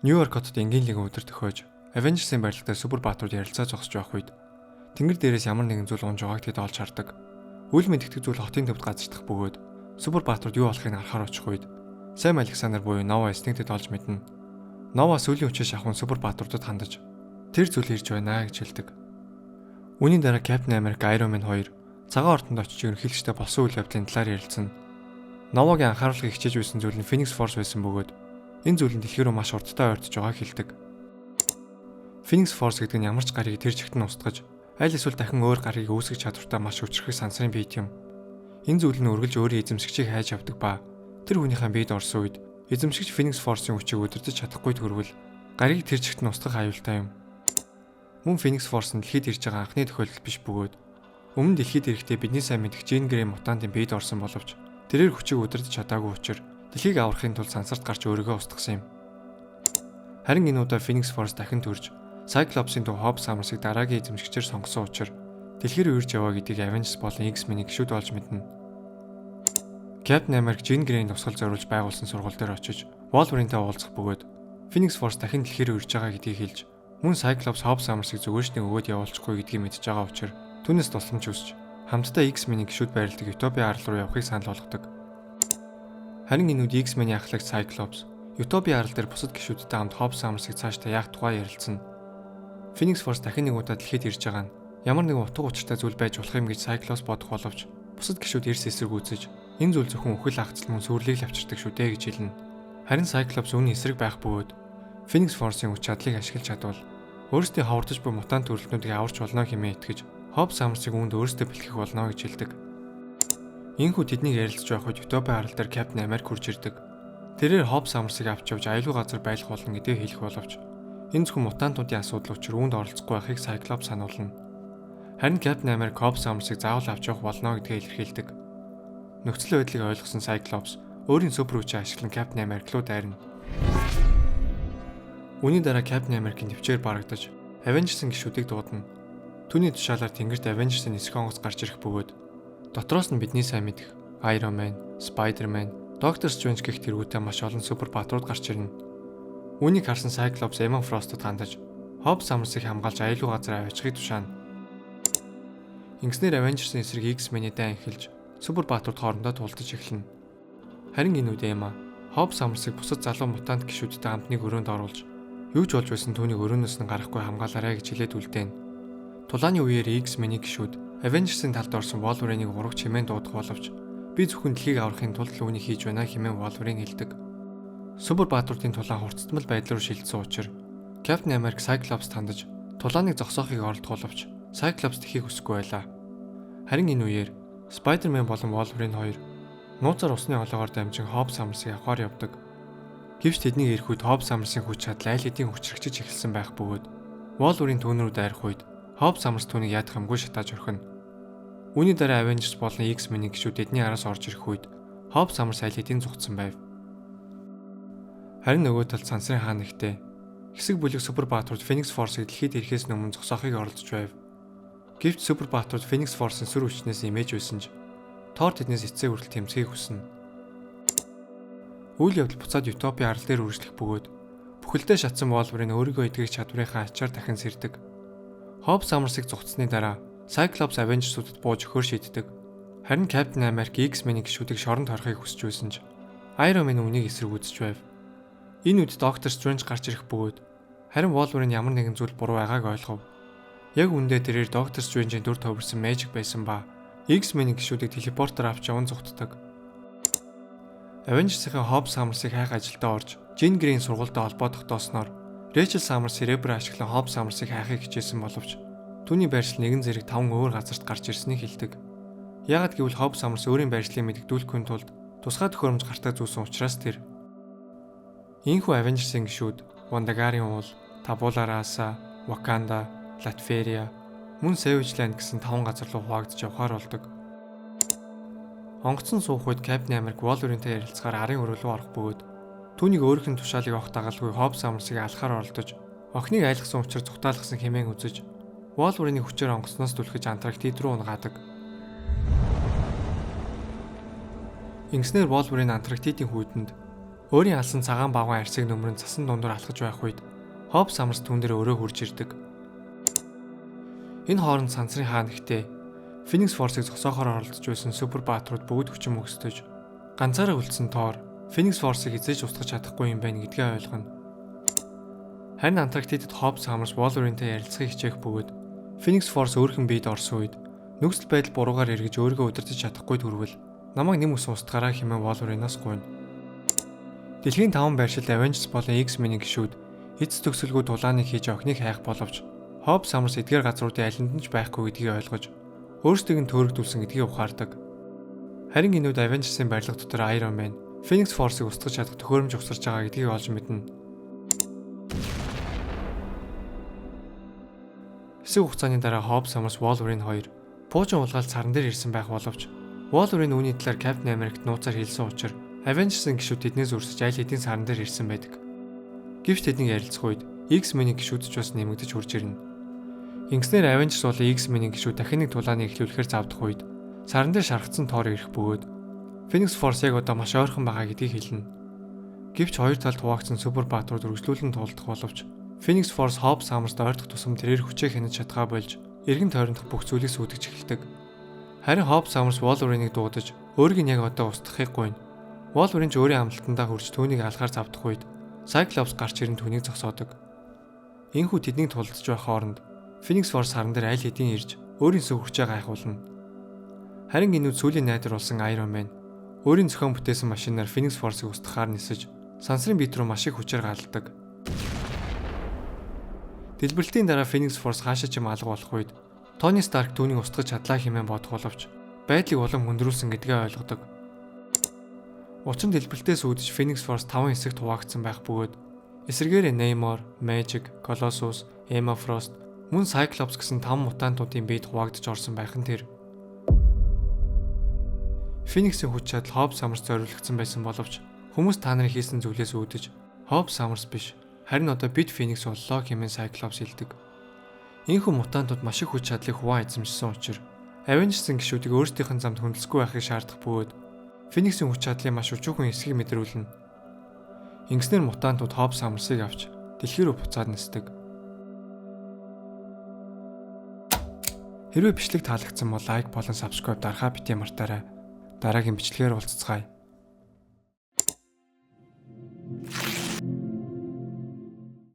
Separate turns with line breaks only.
Нью-Йорк хотод энгийн нэгэн өдөр төхөөж Avengers-ийн барилгатай супер баатрууд ярилцаа зогсож байх үед тэнгэр дээрээс ямар нэгэн зүйл унж байгааг тэд олж хардаг. Үл мэдэгдэх зүйл хотын төвд газардах бөгөөд супер баатрууд юу болохыг харахаар очих үед Сэм Александр буюу Нова эснийг тэд олж мэднэ. Нова сүүлийн хүчээ шахуун супер баатруудад хандаж тэр зүйл ирж байна гэж хэлдэг. Үүний дараа Captain America, Iron Man 2 цагаан ортонд очиж ерөнхийлөгчтэй болсон үйл явдлын талаар ярилцсан. Новагийн анхааруулгыг хичээж байсан зүйл нь Phoenix Force байсан бөгөөд энэ зүйл нь дэлхий рүү маш хурдтай ойртож байгааг хэлдэг. Phoenix Force гэдэг нь ямар ч гарийг тэр чигт нь устгаж, аль эсвэл дахин өөр гарийг үүсгэх чадвартай маш хүчрхэг сансрын биет юм. Энэ зүйл нь үргэлж өөрийн эзэмшигчийг хайж явдаг ба тэр хүнийхээ биед орсон үед эзэмшигч Phoenix Force-ын хүчийг удирдах чадахгүй төрвөл гарийг тэр чигт нь устгах аюултай юм. Мөн Phoenix Force нь дэлхийд ирж байгаа анхны тохиолдол биш бөгөөд өмнө дэлхийд ирэхдээ бидний сайн мэдэх Jean Grey мутантын биед орсон боловч тэрээр хүчийг удирдах чадаагүй учраас дэлхийг аврахын тулд сансарт гарч өөрийгөө устгасан юм. Харин энэ удаа Phoenix Force дахин төрж Cyclops-ын дүү Hope Summers-ыг дараагийн эзэмшигчээр сонгосон учраас дэлхий рүү ирж яваа гэдгийг Avengers болон X-Men-ийн гишүүд олж мэднэ. Captain America Jean Grey-ийн тусгал зориулж байгуулсан сургууль дээр очиж Wolverine-тай уулзах бөгөөд Phoenix Force дахин дэлхий рүү ирж байгаа гэдгийг хэлж, мөн Cyclops Hope Summers-ыг зүгээр ч нэг өгөөд явуулчихгүй гэдгийг мэдж байгаа учраас түүнээс тусламж хүсэж хамтдаа X-Men-ийн гишүүд байрладаг Utopia арал руу явахыг санал болгодог. Харин энэ үед X-Men-ийн ахлагч Cyclops Utopia арал дээр бусад гишүүдтэй хамт Hope Summers-ыг цаашдаа яах тухай ярилцсан. Phoenix Force дахин нэг удаа дэлхийд ирж байгаа нь ямар нэгэн утга учиртай зүйл байж болох юм гэж Cyclops бодох боловч бусад гишүүд эрс эсэргүүцэж, энэ зүйл зөвхөн үхэл хагацал мөн сүрлийг л авчирдаг шүү дээ гэж хэлнэ. Харин Cyclops үүний эсрэг байх бөгөөд Phoenix Force-ын хүч чадлыг ашиглаж чадвал өөрсдийн ховордож буй мутант төрөлтнүүдийг аварч болно хэмээн итгэж, Hope Summers-ыг үүнд өөрсдөө бэлтгэх болно гэж хэлдэг. Ийнхүү тэднийг ярилцж байх үед Utopia арал дээр Captain America хүрч ирдэг. Тэрээр Hope Summers-ыг авч явж аюулгүй газар байлгах болно гэдгийг хэлэх боловч энэ зөвхөн мутантуудын асуудал учраас үүнд оролцохгүй байхыг Cyclops сануулна. Харин Captain America Hope Summers-ыг заавал авч явах болно гэдгээ илэрхийлдэг. Нөхцөл байдлыг ойлгосон Cyclops өөрийн супер хүчээ ашиглан Captain America руу дайрна. Үүний дараа Captain America-ийн төвчээр барагдаж Avengers-ын гишүүдийг дуудана. Түүний тушаалаар тэнгэрт Avengers-ын нисэх онгоц гарч ирэх бөгөөд дотроос нь бидний сайн мэдэх Iron Man, Spider-Man, Doctor Strange гэх тэргүүтээ маш олон супер баатрууд гарч ирнэ. Үүнийг харсан Cyclops Emma Frost-д хандаж Hope Summers-ыг хамгаалж аюулгүй газар аваачихыг тушаана. Ингэснээр Avengers-ын эсрэг X-Men-ийн дайн эхэлж супер баатрууд хоорондоо тулдаж эхэлнэ. Харин энэ үед Emma Hope Summers-ыг бусад залуу мутант гишүүдтэй хамт нэг өрөөнд оруулж, юу ч болж байсан түүнийг өрөөнөөс нь гарахгүй хамгаалаарай гэж хэлээд үлдээнэ. Тулааны үеэр X-Men-ийн гишүүд Avengers-ын талд орсон Wolverine-ыг урагч хэмээн дуудах боловч би зөвхөн дэлхийг аврахын тулд л үүнийг хийж байна хэмээн Wolverine хэлдэг. Супер баатруудын тулаан хурцтмал байдал руу шилжсэн учраас Captain America Cyclops хандаж тулааныг зогсоохыг оролдох боловч Cyclops тэхийг хүсэхгүй байлаа. Харин энэ үеэр Spider-Man болон Wolverine хоёр нууцаар усны хоолоогоор дамжин Hope Summers-ыг авахар явдаг. Гэвч тэднийг ирэх үед Hope Summers-ын хүч чадал аль хэдийн хүчрхэгжиж эхэлсэн байх бөгөөд Wolverine түүн рүү дайрах үед Hope Summers түүнийг яадах юмгүй шатааж орхино. Үүний дараа Avengers болон X-Men-ийн гишүүд тэдний араас орж ирэх үед Hope Summers аль хэдийн зугтсан байв. Харин нөгөө талд сансрын хаан нэгтээ хэсэг бүлэг супер баатрууд Phoenix Force-ыг дэлхийд ирэхээс өмнө зогсоохыг оролдож байв. Гэвч супер баатрууд Phoenix Force-ын сүр хүчнээс эмээж байсан ч Тор тэднээс эцсээ хүртэл тэмцэхийг хүснэ. Үйл явдал буцаад Utopia арал дээр үргэлжлэх бөгөөд бүхэлдээ шатсан Wolverine өөрийгөө эдгэх чадварынхаа ачаар дахин сэрдэг. Hope Summers-ыг зугтсаны дараа Cyclops Avengers-уудад бууж өгөхөөр шийддэг. Харин Captain America X-Men-ийн гишүүдийг шоронд хорихыг хүсэж байсан ч Iron Man үүнийг эсэргүүцэж байв. Энэ үед Doctor Strange гарч ирэх бөгөөд харин Wolverine ямар нэгэн зүйл буруу байгааг ойлгов. Яг үүндээ тэрээр Doctor Strange-ийн дүр төвөрсөн Magic байсан ба X-Men-ийн гишүүдийг телепортоор авч яван зугтдаг. Avengers-ийн Hope Summers-ыг хайх ажилдаа орж Jean Grey-ийн сургуультай холбоо тогтоосноор Rachel Summers Cerebro ашиглан Hope Summers-ыг хайхыг хичээсэн боловч түүний байршил нэгэн зэрэг таван өөр газарт гарч ирснийг хэлдэг. Яагаад гэвэл Hope Summers өөрийн байршлыг мэдэгдүүлэхийн тулд тусгай төхөөрөмж гартаа зүүсэн учраас тэр. Ийнхүү Avengers-ийн гишүүд Вандагарын уул, Tabula Rasa, Wakanda, Latveria, мөн Savage Land гэсэн таван газар руу хуваагдаж явхаар болдог. Онгоцон суух үед Captain America Wolverine-тай ярилцахаар арын өрөө рүү орох бөгөөд түүнийг өөрийнх нь тушаалыг огт дагалгүй Hope Summers-ыг алахаар оролдож, охиныг айлгсан учраас зугтаалгасан хэмээн үзэж, Wolverine-ийг хүчээр онгоцноос түлхэж Антарктид руу унагаадаг. Ингэснээр Wolverine Антарктидын хүйтэнд Өөрийн алсан цагаан багван арьсыг нөмрөн цасан дундуур алхаж байх үед Hope Summers түүн дээр өөрөө хурж ирдэг. Энэ хооронд сансрын хаан ихтэй Phoenix Force-ыг зогсоохоор оролдож байсан супер баатрууд бүгд хүчин мөхсдөж, ганцаараа үлдсэн Thor Phoenix Force-ыг эзэж устгах чадахгүй юм байна гэдгээ ойлгоно. Харин Антарктидад Hope Summers Wolverine-тэй ярилцахыг хичээх бөгөөд Phoenix Force өөрхөн биед орсон үед нөхцөл байдал буруугаар эргэж өөрийгөө удирдах чадахгүй төрвөл намайг нэм үсэн устгаараа хэмээн Wolverine-аас гуйна. Дэлхийн 5 байршилд Avengers болон X-Men-ийн гишүүд эц төгсөлгүй тулааныг хийж охиныг хайх боловч Hope Summers эдгээр газруудын алинд нь ч байхгүй гэдгийг ойлгож, өөрсдийг нь төөрөгдүүлсэн гэдгийг ухаардаг. Харин гинүүд Avengers-ийн барилга дотор Iron Man Phoenix Force-ыг устгах чадах төхөөрөмж угсарч байгаа гэдгийг олж мэднэ. Хэсэг хугацааны дараа Hope Summers, Wolverine 2 пуужин улгаал саран дээр ирсэн байх боловч Wolverine үүний талаар Captain America-т нууцаар хэлсэн учраас Avengers-ын гишүүд тэднээс өрсөж аль хэдийн саран дээр ирсэн байдаг. Гэвч тэднийг ярилцах үед X-Men-ийн гишүүд ч бас нэмэгдэж хурж ирнэ. Ингэснээр Avengers болон X-Men-ийн гишүүд дахин нэг тулааныг эхлүүлэхээр завдах үед саран дээр шархацсан Thor ирэх бөгөөд Phoenix Force яг одоо маш ойрхон байгаа гэдгийг хэлнэ. Гэвч хоёр талд хуваагдсан супер баатрууд үргэлжлүүлэн тулдах боловч Phoenix Force Hope Summers-д ойртох тусам тэрээр хүчээ хянаж чадхаа болж эргэн тойрондох бүх зүйлийг сүйтгэж эхэлдэг. Харин Hope Summers Wolverine-ыг дуудаж өөрийг нь яг одоо устгахыг гуйна. Wolverine ч өөрийн амлалтандаа хүрч түүнийг алгаар завдах үед Cyclops гарч ирэн түүнийг зогсоодог. Энэхүү тэднийг тулдаж байх хооронд Phoenix Force саран дээр аль хэдийн ирж өөрийн сүх хүчээ гайхуулна. Харин гинүүд сүүлийн найдар болсон Iron Man өөрийн зохион бүтээсэн машинаар Phoenix Force-ыг устгахаар нисэж сансрын бит рүү маш их хүчээр галдаг. Дэлбэрэлтийн дараа Phoenix Force хаашаа ч юм алга болох үед Тони Старк түүнийг устгах чадлаа хэмээн бодох боловч байдлыг улам хүндрүүлсэн гэдгээ ойлгодог. Учир нь дэлбэрэлтээс үүдэж Phoenix Force 5 хэсэгт хуваагдсан байх бөгөөд эсрэгээрээ Namor, Magik, Colossus, Emma Frost мөн Cyclops гэсэн 5 мутантуудын биед хуваагдаж орсон байх нь тэр. Phoenix-ийн хүч чадал Hope Summers зориулагдсан байсан боловч хүмүүс та нарын хийсэн зүйлээс үүдэж Hope Summers биш, харин одоо бид Phoenix боллоо хэмээн Cyclops хэлдэг. Энэхүү мутантууд маш их хүч чадлыг хуваан эзэмшсэн учраас Avengers-ын гишүүдийг өөрсдийнх нь замд хүндэлсгүй байхыг шаардах бөгөөд Phoenix-ийн хүч чадлын маш өчүүхэн хэсгийг мэдрүүлнэ. Ингэснээр мутантууд Hope Summers-ыг авч дэлхий рүү буцаад нисдэг. Хэрвээ бичлэг таалагдсан бол like болон subscribe дарахаа битгий мартаарай. Дараагийн бичлэгээр уулзацгаая.